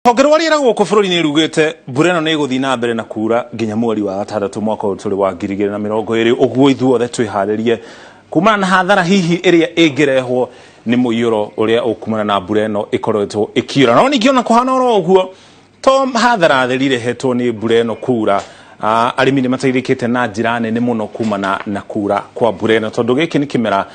Rũhonge rwa rĩera gũkũ bũrũri-inĩ rugĩte mbura ĩno nĩ ĩgũthiĩ na mbere na kuura nginya mweri wa gatandatũ mwaka ũyũ tũrĩ wa 2020. Ũguo ithuothe twĩharĩrie kumana na hathara hihi ĩrĩa ĩngĩrehwo nĩ mũiyũro ũrĩa ũkumana na mbura ĩno ĩkoretwo ĩkiura. No ningĩ ona kũhana oro ũguo, to hathara theri irehetwo nĩ mbura ĩno kuura, arĩmi nĩ mateithĩkĩte na njĩra nene mũno kumana na kuura kwa mbura ĩno, tondũ gĩkĩ nĩ kĩmera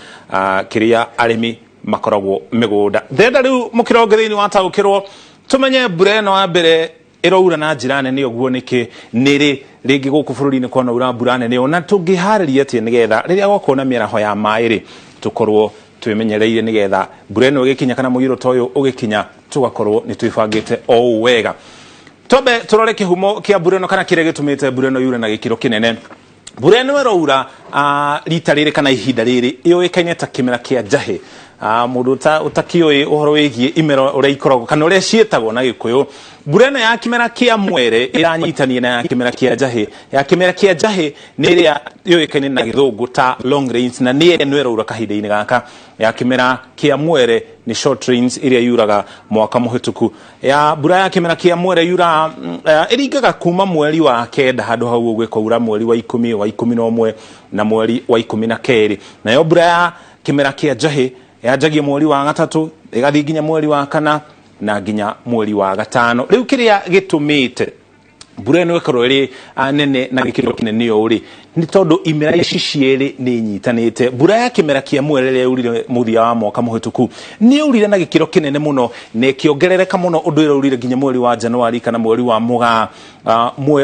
kĩrĩa arĩmi makoragwo mĩgũnda. Ndĩrenda rĩu mũkĩronge thĩinĩ wa taũkĩrwo tũmenye mbura ĩno ya mbere ĩroura na njĩra nene ũguo nĩkĩ, nĩrĩ rĩngĩ gũkũ bũrũri-inĩ kwanaura mbura nene ũũ, na tũngĩharĩria atĩa nĩgetha rĩrĩa gwakorwo na mĩaraho ya maĩ rĩ, tũkorwo twĩmenyereire nĩgetha mbura ĩno ĩgĩkinya kana mũiyũro ta ũyũ ũgĩkinya tũgakorwo nĩ twĩbangĩte o ũũ wega. Twambe tũrore kĩhumo kĩa mbura ĩno kana kĩrĩa gĩtũmĩte mbura ĩno yure na gĩkĩro kĩnene. Mbura ĩno ĩroura rita rĩrĩ kana ihinda rĩrĩ yũĩkaine ta kĩmera kĩa njahĩ. Mũndũ ũtakĩũĩ ũhoro wĩgiĩ imera ũrĩa ikoragwo kana ũrĩa ciĩtagwo na Gĩkũyũ, mbura ĩno ya kĩmera kĩa mwere ĩranyitania na ya kĩmera kĩa njahĩ. Ya kĩmera kĩa njahĩ nĩ ĩrĩa yũĩkaine na Gĩthũngũ ta long rains, na nĩ ĩno ĩroura kahinda-inĩ gaka. Ya kĩmera kĩa mwere nĩ short rains ĩrĩa yuraga mwaka mũhĩtũku. Ya mbura ya kĩmera kĩa mwere yuraga, ĩringaga kuma mweri wa kenda handũ hau ũguo ĩkaura mweri wa 10, wa 11 na mweri wa 12. Nayo mbura ya kĩmera kĩa njahĩ yanjagia mweri wa gatatũ ĩgathiĩ nginya mweri wa kana na nginya mweri wa gatano. Rĩu kĩrĩa gĩtũmĩte mbura ĩno ĩkorwo ĩrĩ nene na gĩkĩro kĩnene ũũ rĩ, nĩ tondũ imera ici cierĩ nĩ inyitanĩte. Mbura ya kĩmera kĩa mwere ĩrĩa yaurire mũthia wa mwaka mũhĩtũku nĩ yaurire na gĩkĩro kĩnene mũno na ĩkĩongerereka mũno ũndũ ĩraurire nginya mweri wa Januari kana mweri wa Mũgaa,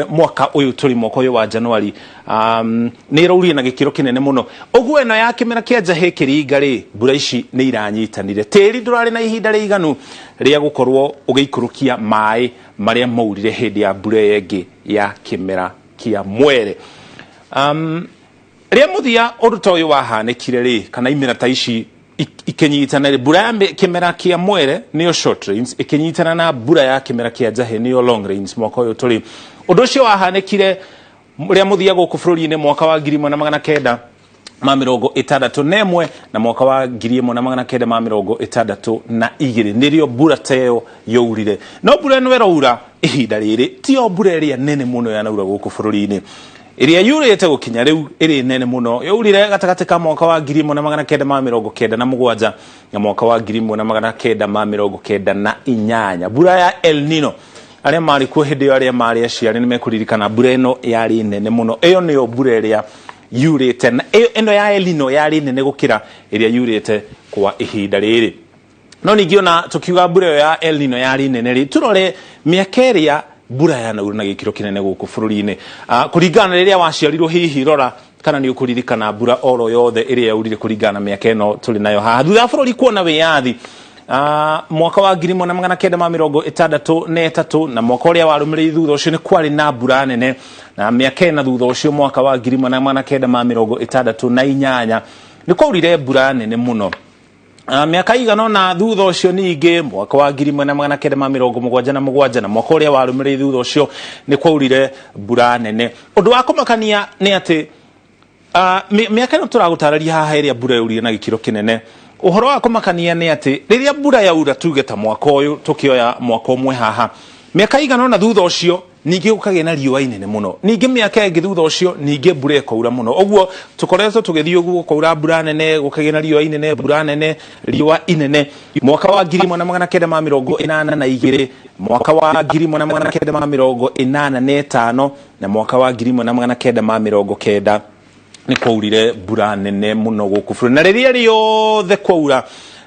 mwaka ũyũ tũrĩ, mwaka ũyũ wa Januari, nĩ ĩraurire na gĩkĩro kĩnene mũno. Ũguo ĩno ya kĩmera kĩa njahĩ ĩkĩringa rĩ, mbura ici nĩ iranyitanire. Tĩri ndũrarĩ na ihinda rĩiganu rĩa gũkorwo ũgĩikũrũkia maĩ marĩa maurire hĩndĩ ya mbura ĩyo ĩngĩ ya kĩmera kĩa mwere. Rĩa mũthia ũndũ ta ũyũ wahanĩkire rĩ, kana imera ta ici ikĩnyitana rĩ, mbura ya kĩmera kĩa mwere nĩyo short rains ĩkĩnyitana na mbura ya kĩmera kĩa njahĩ nĩyo long rains mwaka ũyũ tũrĩ. Ũndũ ũcio wahanĩkire rĩa mũthia gũkũ bũrũri-inĩ mwaka wa 1961 na mwaka wa 1962 nĩrĩo mbura ta ĩyo yaurire. No mbura ĩno ĩraura ihinda rĩrĩ tiyo mbura ĩrĩa nene mũno yanaura gũkũ bũrũri-inĩ. Ĩrĩa yurĩte gũkinya rĩu ĩrĩ nene mũno yaurire gatagatĩ ka mwaka wa 1997 na mwaka wa 1998. Mbura ya El Nino, arĩa marĩ kuo hĩndĩ ĩyo, arĩa marĩ aciari nĩ mekũririkana mbura ĩno yarĩ nene mũno. Ĩyo nĩyo mbura ĩrĩa yurĩte, na ĩno ya El Nino yarĩ nene gũkĩra ĩrĩa yurĩte kwa ihinda rĩrĩ. No ningĩ ona tũkiuga mbura ĩyo ya El Nino yarĩ nene rĩ, tũrore mĩaka ĩrĩa mbura yanaura na gĩkĩro kĩnene gũkũ bũrũri-inĩ. Kũringana na rĩrĩa waciarirwo, hihi rora kana nĩ ũkũririkana mbura oro yothe ĩrĩa yaurire kũringana na mĩaka ĩno tũrĩ nayo haha. Thutha wa bũrũri kuona wĩyathi, mwaka wa 1963 na mwaka ũrĩa warũmĩrĩire thutha ũcio nĩ kwarĩ na mbura nene, na mĩaka ĩna thutha ũcio mwaka wa 1968 nĩ kwaurire mbura nene mũno. Mĩaka igana ũna thutha ũcio ningĩ mwaka wa 1977 na mwaka ũrĩa warũmĩrĩire thutha ũcio nĩ kwaurire mbura nene. Ũndũ wa kũmakania nĩ atĩ mĩaka ĩno tũragũtarĩria haha ĩrĩa mbura yaurire na gĩkĩro kĩnene, ũhoro wa kũmakania nĩ atĩ rĩrĩa mbura yaura, tuge ta mwaka ũyũ tũkĩoya mwaka ũmwe haha, mĩaka igana ũna thutha ũcio ningĩ gũkagĩa na riũa inene mũno, ningĩ mĩaka ĩngĩ thutha ũcio ningĩ mbura ĩkaura mũno. Ũguo tũkoretwo tũgĩthiĩ ũguo, gũkaura mbura nene, gũkagĩa na riũa inene, mbura nene, riũa inene. Mwaka wa 1982, mwaka wa 1985 na mwaka wa 1990 nĩ kwaurire mbura nene mũno gũkũ bũrũri, na rĩrĩa rĩothe kwaura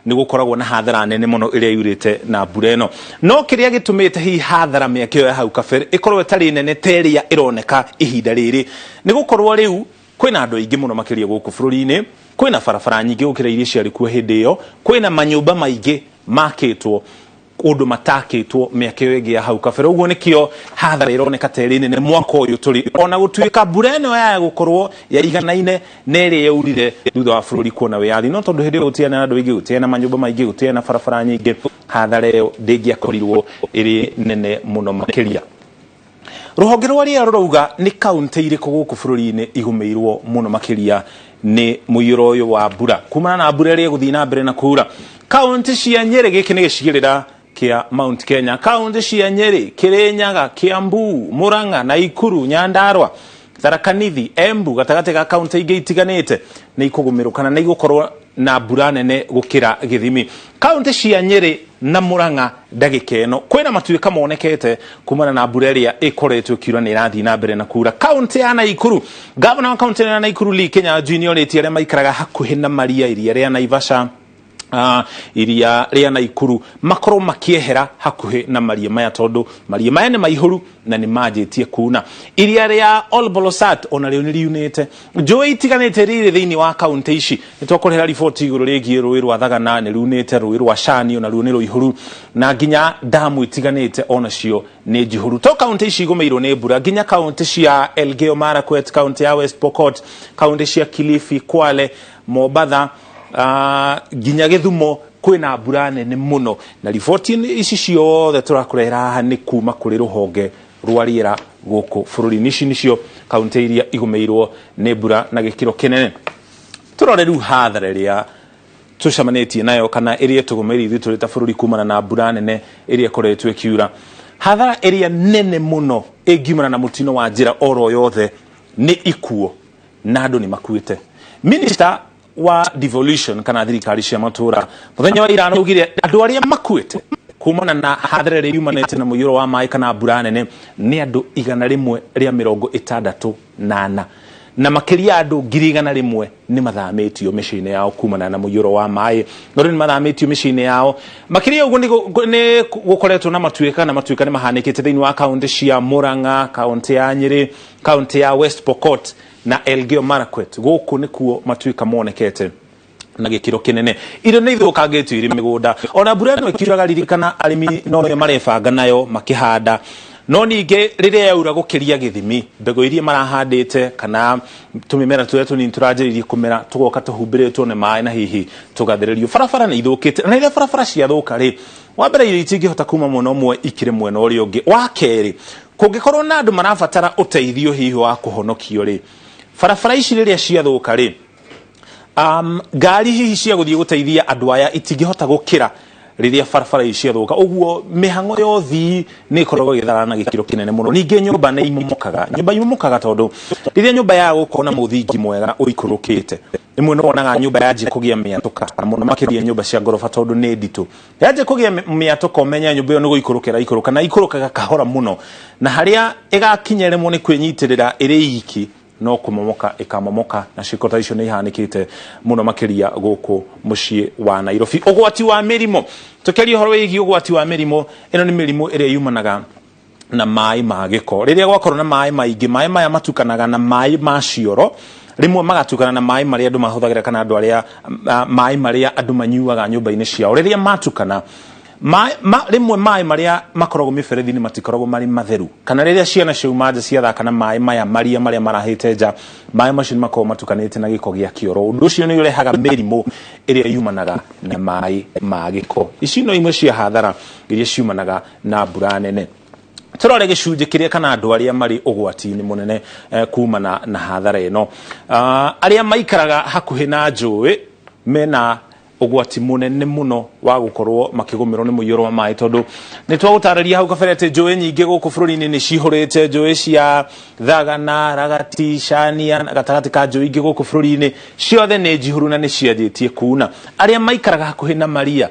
nĩ gũkoragwo na hathara nene mũno ĩrĩa yurĩte na mbura ĩno. No kĩrĩa gĩtũmĩte hihi hathara mĩaka ĩyo ya hau kabere ĩkorwo ĩtarĩ nene ta ĩrĩa ĩroneka ihinda rĩrĩ nĩ gũkorwo rĩu kwĩna andũ aingĩ mũno makĩria gũkũ bũrũri-inĩ, kwĩna barabara nyingĩ gũkĩra iria ciarĩ kuo hĩndĩ ĩyo, kwĩna manyũmba maingĩ makĩtwo kũndũ matakĩtwo mĩaka ĩyo ĩngĩ ya hau kabere. Ũguo nĩkĩo hathara ĩroneka ta ĩrĩ nene mwaka ũyũ tũrĩ, ona gũtuĩka mbura ĩno yaya gũkorwo yaiganaine na ĩrĩa yaurire thutha wa bũrũri kuona wĩyathi, no tondũ hĩndĩ ĩyo gũtiarĩ na andũ aingĩ, gũtiarĩ na manyũmba maingĩ, gũtiarĩ na barabara nyingĩ, hathara ĩyo ndĩngĩakorirwo ĩrĩ nene mũno makĩria. Rũhonge rwa rĩera rũrauga nĩ kaũntĩ irĩkũ gũkũ bũrũri-inĩ igũmĩirwo mũno makĩria nĩ mũiyũro ũyũ wa mbura kumana na mbura ĩrĩa ĩgũthiĩ na mbere na kuura. Kaũntĩ cia Nyĩrĩ, gĩkĩ nĩ gĩcigĩrĩra kĩa Mount Kenya. Kaunti cia Nyeri, Kirinyaga, Kiambu, Murang'a, Naikuru, Nyandarua, Tharaka Nithi, Embu gatagatĩ ga kaunti ingĩ itiganĩte nĩ ikũgũmĩrwo kana nĩ igũkorwo na mbura nene gũkĩra gĩthimi. Kaunti cia Nyeri na Murang'a ndagĩka ĩno kwĩna matuĩka monekete kumana na mbura ĩrĩa ĩkoretwo ĩkiura na ĩrathiĩ na mbere na kura. Kaunti ya Naikuru, gavana wa kaunti ya Naikuru Lee Kinyanjui nĩ orĩtie arĩa maikaraga hakuhĩ na maria iria rĩa Naivasha, iria rĩa Naikuru makorwo makiehera hakuhĩ na maria maya tondu maria maya nĩ maihũru na nĩ manjĩtie kuna. Iria rĩa Olbolosat ona rĩo nĩ riunĩte. Njũĩ itiganĩte rĩrĩ thĩinĩ wa kaunti ici nĩ twakũrehera riboti igũrũ rĩgiĩ rũĩ rwa Thagana nĩ runĩte, rũĩ rwa Shani ona ruo nĩ rũihũru, na nginya damu itiganĩte onacio nĩ njihũru. To kaunti ici igũmĩirwo nĩ mbura, nginya kaunti cia Elgeyo Marakwet, kaunti ya West Pokot, kaunti cia Kilifi, Kwale, Mombatha, nginya Gĩthumo kwĩna mbura nene mũno. Na riboti ici ciothe tũrakũrehera haha nĩ kuma kũrĩ rũhonge rwa rĩera gũkũ bũrũri-inĩ. Ici nĩcio kaunti iria igũmĩirwo nĩ mbura na gĩkĩro kĩnene. Tũrore rĩu hathara ĩrĩa tũcemanĩtie nayo kana ĩrĩa ĩtũgũmĩire ithuĩ tũrĩ ta bũrũri kumana na mbura nene ĩrĩa ĩkoretwo ĩkiura. Hathara ĩrĩa nene mũno ĩngiumana na mũtino wa njĩra oro yothe nĩ ikuũ, na andũ nĩ makuĩte. Minister wa devolution kana thirikari cia matũra mũthenya wa ira augire andũ arĩa makuĩte kumana na hathara ĩrĩa yumanĩte na mũiyũro wa maĩ kana mbura nene nĩ andũ 164, na makĩria andũ 100,000 nĩ mathamĩtio mĩciĩ-inĩ yao kumana na mũiyũro wa maĩ. Andũ nĩ mathamĩtio mĩciĩ-inĩ yao. Makĩria ũguo nĩ gũkoretwo na matuĩka, na matuĩka nĩ mahanĩkĩte thĩinĩ wa kaunti cia Murang'a, kaunti ya Nyeri, kaunti ya West Pokot na Elgeyo Marakwet. Gũkũ nĩkuo matuĩka monekete na gĩkĩro kĩnene. Irio nĩ ithũkangĩtio irĩ mĩgũnda. Ona mbura ĩno ĩkiuraga, ririkana arĩmi no nĩo marebanga nayo makĩhanda. No ningĩ rĩrĩa yaura gũkĩria gĩthimi, mbegũ iria marahandĩte kana tũmĩmera tũrĩa tũnini tũranjĩrĩirie kũmera tũgoka tũhumbĩrĩtwo nĩ maĩ na hihi tũgathererio. Barabara nĩ ithũkĩte, na rĩrĩa barabara ciathũka rĩ, wa mbere irio itingĩhota kuma mwena ũmwe ikĩre mwena ũrĩa ũngĩ. Wa kerĩ, kũngĩkorwo na andũ marabatara ũteithio hihi wa kũhonokio rĩ, barabara ici rĩrĩa ciathũka rĩ, ngari hihi cia gũthiĩ gũteithia andũ aya itingĩhota gũkĩra rĩrĩa barabara ici ciathũka. Ũguo mĩhang'o ya ũthii nĩ ĩkoragwo ĩgĩthara na gĩkĩro kĩnene mũno. Ningĩ nyũmba nĩ imomokaga. Nyũmba imomokaga tondũ rĩrĩa nyũmba ya gũkorwo na mũthingi mwega ũikũrũkĩte, rĩmwe nĩ wonaga nyũmba yanjia kũgĩa mĩatũka, na mũno makĩria nyũmba cia ngoroba tondũ nĩ nditũ. Yanjia kũgĩa mĩatũka, ũmenye nyũmba ĩyo nĩ gũikũrũka ĩraikũrũka, na ikũrũkaga kahora mũno, na harĩa ĩgakinya ĩremwo nĩ kwĩnyitĩrĩra ĩrĩ iki, no kũmomoka ĩkamomoka, na ciĩko ta icio nĩ ihanĩkĩte mũno makĩria gũkũ mũciĩ wa Nairobi. Ũgwati wa mĩrimũ, tũkĩaria ũhoro wĩgiĩ ũgwati wa mĩrimũ, ĩno nĩ mĩrimũ ĩrĩa yumanaga na maĩ ma gĩko. Rĩrĩa gwakorwo na maĩ maingĩ, maĩ maya matukanaga na maĩ ma cioro, rĩmwe magatukana na maĩ marĩa andũ mahũthagĩra kana andũ arĩa maĩ marĩa andũ manyuaga nyũmba-inĩ ciao. Rĩrĩa matukana, rĩmwe maĩ marĩa makoragwo mĩberethi-inĩ matikoragwo marĩ matheru, kana rĩrĩa ciana ciauma nja ciathaka na maĩ maya maria marĩa marahĩte nja, maĩ macio nĩ makoragwo matukanĩte na gĩko gĩa kĩoro. Ũndũ ũcio nĩ ũrehaga mĩrimũ ĩrĩa yumanaga na maĩ ma gĩko. Ici no imwe cia hathara iria ciumanaga na mbura nene. Tũrore gĩcunjĩ kĩrĩa kana andũ arĩa marĩ ũgwati-inĩ mũnene kumana na hathara ĩno. Arĩa maikaraga hakuhĩ na njũĩ mena ũgwati mũnene mũno wa gũkorwo makĩgũmĩrwo nĩ mũiyũro wa maĩ, tondũ nĩ twagũtarĩria hau kabere atĩ njũĩ nyingĩ gũkũ bũrũri-inĩ nĩ cihũrĩte, njũĩ cia Thagana, Ragati, Shania, na gatagatĩ ka njũĩ ingĩ gũkũ bũrũri-inĩ ciothe nĩ njihũru na nĩ cianjĩtie kuna. Arĩa maikaraga hakuhĩ na maria,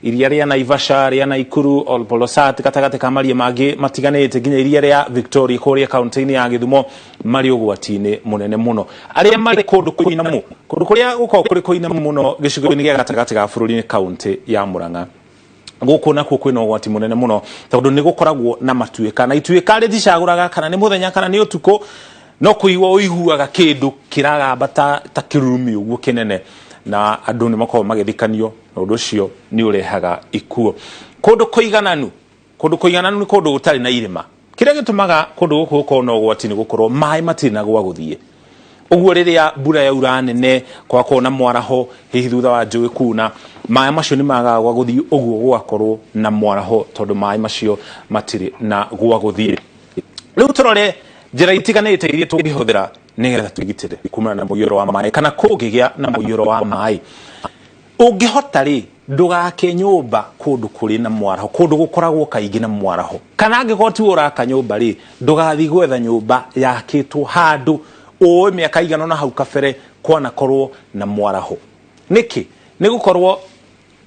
iria rĩa Naivasha, rĩa Naikuru, Olbolosat, gatagatĩ ka maria mangĩ matiganĩte nginya iria rĩa Victoria kũrĩa kaunti-inĩ ya Gĩthumo, marĩ ũgwati-inĩ mũnene mũno. Arĩa marĩ kũndũ kũinamu, kũndũ kũrĩa gũkoragwo kũrĩ kũinamu mũno gĩcigo-inĩ gĩa gatagatĩ ga bũrũri nĩ kaunti ya Murang'a. Gũkũ nakuo kwĩna ũgwati mũnene mũno tondũ nĩ gũkoragwo na matuĩka, na ituĩka rĩticagũraga kana nĩ mũthenya kana nĩ ũtukũ, no kũigua ũiguaga kĩndũ kĩragamba ta kĩrurumi ũguo kĩnene, na andũ nĩ makoragwo magĩthikanio, na ũndũ ũcio nĩ ũrehaga ikuũ. Kũndũ kũigananu, kũndũ kũigananu nĩ kũndũ gũtarĩ na irĩma. Kĩrĩa gĩtũmaga kũndũ gũkũ gũkorwo na ũgwati nĩ gũkorwo maĩ matirĩ na gwa gũthiĩ. Ũguo rĩrĩa mbura yaura nene, gwakorwo na mwaraho, hihi thutha wa njũĩ kuna, maĩ macio nĩ magaga gwa gũthiĩ, ũguo gũgakorwo na mwaraho tondũ maĩ macio matirĩ na gwa gũthiĩ. Rĩu tũrore njĩra itiganĩte iria tũngĩhũthĩra nĩgetha twĩgitĩre kumana na mũiyũro wa maĩ kana kũngĩgĩa na mũiyũro wa maĩ. Ũngĩhota rĩ, ndũgake nyũmba kũndũ kũrĩ na mwaraho, kũndũ gũkoragwo kaingĩ na mwaraho. Kana angĩkorwo tiwe ũraka nyũmba rĩ, ndũgathiĩ gwetha nyũmba yakĩtwo handũ ũĩ mĩaka igana ũna hau kabere kwanakorwo na mwaraho. Nĩkĩ? Nĩ gũkorwo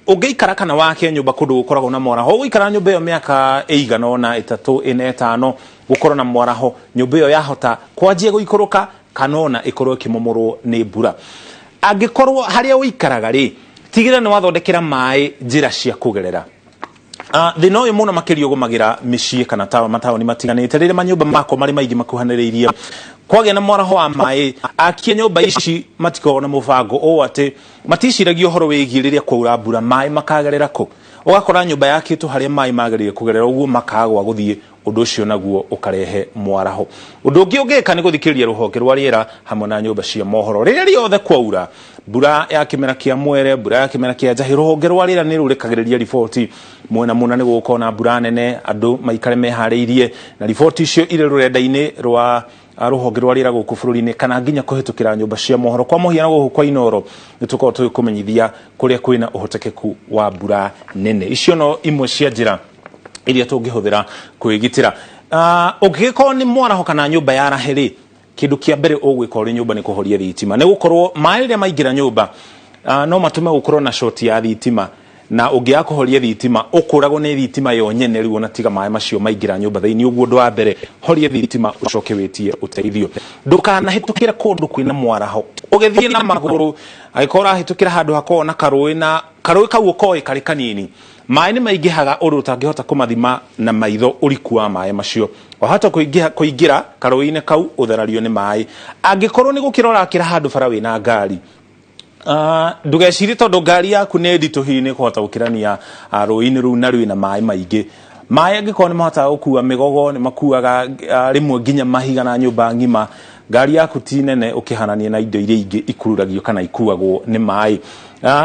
ũngĩikara kana wake nyũmba kũndũ gũkoragwo na mwaraho, ũgũikara nyũmba ĩyo mĩaka ĩigana ũna, ĩtatũ, ĩna, ĩtano, gũkorwo na mwaraho, nyũmba ĩyo yahota kwanjia gũikũrũka kana ona ĩkorwo ĩkĩmomorwo nĩ mbura. Angĩkorwo harĩa ũikaraga rĩ, tigĩrĩra nĩ wathondekera maĩ njĩra cia kũgerera. Thĩna ũyũ mũno makĩria ũgũmagĩra mĩciĩ kana mataũni matiganĩte rĩrĩa manyũmba makwa marĩ maingĩ makuhanĩrĩirie. Kwagĩa na mwaraho wa maĩ, akia nyũmba ici matikoragwo na mũbango ũũ atĩ maticiragia ũhoro wĩgiĩ rĩrĩa kwaura mbura maĩ makagerera kũ. Ũgakora nyũmba yakĩtwo harĩa maĩ magĩrĩire kũgerera ũguo makaga gwa gũthiĩ, ũndũ ũcio naguo ũkarehe mwaraho. Ũndũ ũngĩ ũngĩka nĩ gũthikĩrĩria rũhonge rwa rĩera hamwe na nyũmba cia mohoro. Rĩrĩa rĩothe kwaura mbura ya kĩmera kĩa mwere, mbura ya kĩmera kĩa njahĩ, rũhonge rwa rĩera nĩ rũrekagĩrĩria riboti mwena mũna nĩ gũgũkorwo na mbura nene, andũ maikare meharĩirie, na riboti icio irĩ rũrenda-inĩ rwa rũhonge rwa rĩera gũkũ bũrũri-inĩ kana nginya kũhĩtũkĩra nyũmba cia mohoro. Kwa mũhiano gũkũ kwa Inooro nĩ tũkoragwo tũgĩkũmenyithia kũrĩa kwĩna ũhotekeku wa mbura nene. Icio no imwe cia njĩra iria tũngĩhũthĩra kwĩgitĩra. Ũngĩgĩkorwo nĩ mwaraho kana nyũmba ya rahe rĩ, kĩndũ kĩa mbere ũgwĩka ũrĩ nyũmba nĩ kũhoria thitima, nĩ gũkorwo maĩ rĩrĩa maingĩra nyũmba no matũme gũkorwo na short ya thitima, na ũngĩaga kũhoria thitima ũkũragwo nĩ thitima yo nyene rĩu ona tiga maĩ macio maingĩra nyũmba thĩinĩ. Ũguo ũndũ wa mbere, horia thitima ũcoke wĩtie ũteithio. Ndũkanahĩtũkĩre kũndũ kwĩna mwaraho ũgĩthiĩ na magũrũ. Angĩkorwo ũrahĩtũkĩra handũ hakoragwo na karũĩ na karũĩ kau ũkoĩ karĩ kanini, maĩ nĩ maingĩhaga ũndũ ũtangĩhota kũmathima na maitho ũriku wa maĩ macio. Wahota kũingĩra karũĩ-inĩ kau ũtherario nĩ maĩ. Angĩkorwo nĩ gũkĩra ũrakĩra handũ bara wĩna ngari, ndũgecirie tondũ ngari yaku nĩ nditũ hihi nĩ kũhota gũkĩrania rũĩ-inĩ rũu na rwĩna maĩ maingĩ. Maĩ angĩkorwo nĩ mahotaga gũkua mĩgogo, nĩ makuaga rĩmwe nginya mahiga na nyũmba ng'ima, ngari yaku ti nene ũkĩhanania na indo iria ingĩ ikururagio kana ikuagwo nĩ maĩ.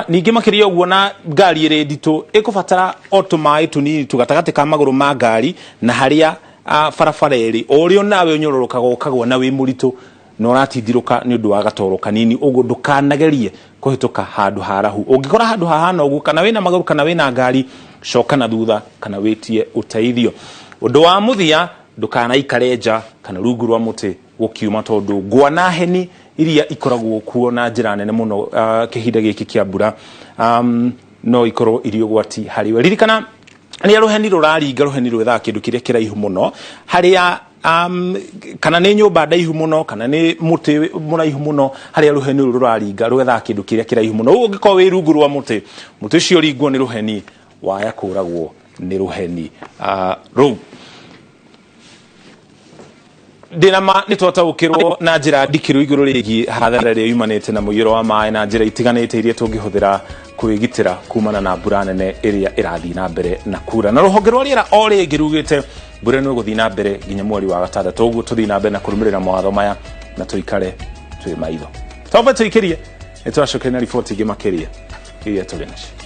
Ningĩ makĩria ũguo na ngari ĩrĩ nditũ ĩkũbatara o tũmaĩ tũnini tu gatagatĩ ka magũrũ ma ngari na harĩa barabara ĩrĩ, o ũrĩa nawe ũnyororokaga ũkagwa na wĩ mũritũ na ũratindirũka nĩ ũndũ wa gatoro kanini. Ũguo ndũkanagerie kũhĩtũka handũ harahu. Ũngĩkora handũ hahana ũguo, kana wĩna magũrũ kana wĩna ngari, coka na thutha kana wĩtie ũteithio. Ũndũ wa mũthia, ndũkanaikare nja kana rungu rwa mũtĩ gũkiuma, tondũ ngwa na heni iria ikoragwo kuo na njĩra nene mũno kĩhinda gĩkĩ kĩa mbura no ikorwo irĩ ũgwati harĩ we. Ririkana rĩrĩa rũheni rũraringa, rũheni rwethaga kĩndũ kĩrĩa kĩraihu mũno harĩa kana nĩ nyũmba ndaihu mũno kana nĩ mũtĩ mũraihu mũno, harĩa rũheni rũu rũraringa rwethaga kĩndũ kĩrĩa kĩraihu mũno. Ũguo ũngĩkorwo wĩ rungu rwa mũtĩ, mũtĩ ũcio ũringwo nĩ rũheni, waya kũragwo nĩ rũheni rũu. Ndĩna ma nĩ twataũkĩrwo na njĩra ndikĩru igũrũ rĩgiĩ hathara ĩrĩa yumanĩte na mũiyũro wa maĩ na njĩra itiganĩte iria tũngĩhũthĩra kwĩgitĩra kumana na mbura nene ĩrĩa ĩrathiĩ na mbere na kura. Na rũhonge rwa rĩera o rĩngĩ rugĩte mbura ĩno ĩgũthiĩ na mbere nginya mweri wa gatandatũ. Ũguo tũthiĩ na mbere na kũrũmĩrĩra mawatho maya na tũikare twĩ maitho. Twambe tũikĩrie, nĩ tũracokeria na riboti ingĩ makĩria iria tũrĩ nacio.